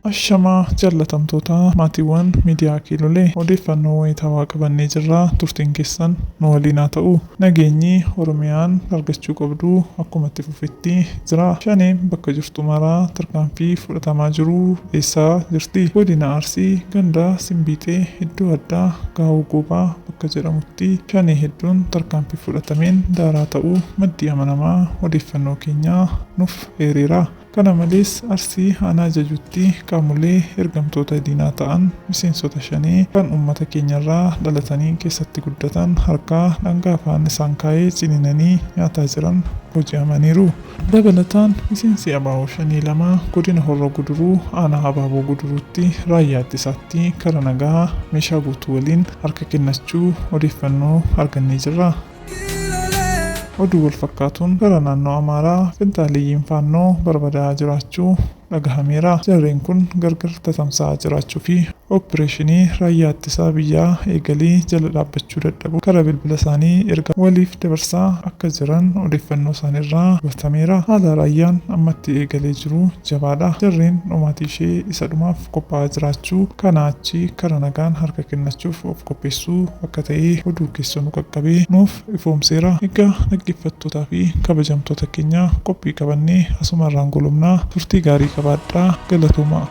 Ashamaa jaallatamtoota maatiiwwan miidiyaa Kiilolee, odeeffannoo wayitaawaa qabannee jirra, turtiin keessan nu waliin haa ta'u. Nageenyi Oromiyaan argachuu qabdu akkuma itti fufetti jira. Shaneen bakka jirtu maraa tarkaanfii fudhatamaa jiru dheessaa jirti. Godina Arsii ganda Simbiixee iddoo addaa Gaawoo Goobaa bakka jedhamutti Shanee hedduun tarkaanfii fudhatameen daaraa ta'uu maddi amanamaa odeeffannoo keenyaa nuuf eereera. Kana malees Arsii aanaa Jajuutti qaamolee ergamtoota diinaa ta'an miseensota Shanee kan uummata keenyarraa dhalatanii keessatti guddatan harkaa dhangaa afaan isaan kaa'ee ciniinanii nyaataa jiran booji'amaniiru. Dabalataan miseensi ABO Shanee 2 godina Horroo Guduruu aanaa Abaaboo Guduruutti raayyaa ittisaatti kara nagaa meeshaa guutuu waliin harka kennachuu odeeffannoo argannee jirra. Oduu wal fakkaatuun gara naannoo Amaaraa finxaaleyyiin Faannoo barbadaa'aa jiraachuu dhagahameera. Jarreen kun gargar tatamsa'aa jiraachuu fi Oppireeshinii raayyaa ittisaa biyyaa eegalee jala dhaabbachuu dadhabuun karaa bilbila isaanii ergaa waliif dabarsaa akka jiran odeeffannoo isaaniirraa hubatameera. Haala raayyaan ammatti eegalee jiru jabaadha. Jarreen dhumaatii ishee isa dhumaaf qophaa'aa jiraachuu, kanaa achi karaa nagaan harka kennachuuf of qopheessuu akka ta'e oduu keessoo nu qaqqabe nuuf ifoomseera. Egaa dhaggeeffattootaa fi kabajamtoota keenya qophii qabanne asumarraan golobna. Turtii gaarii qabaadhaa. Galatoomaa!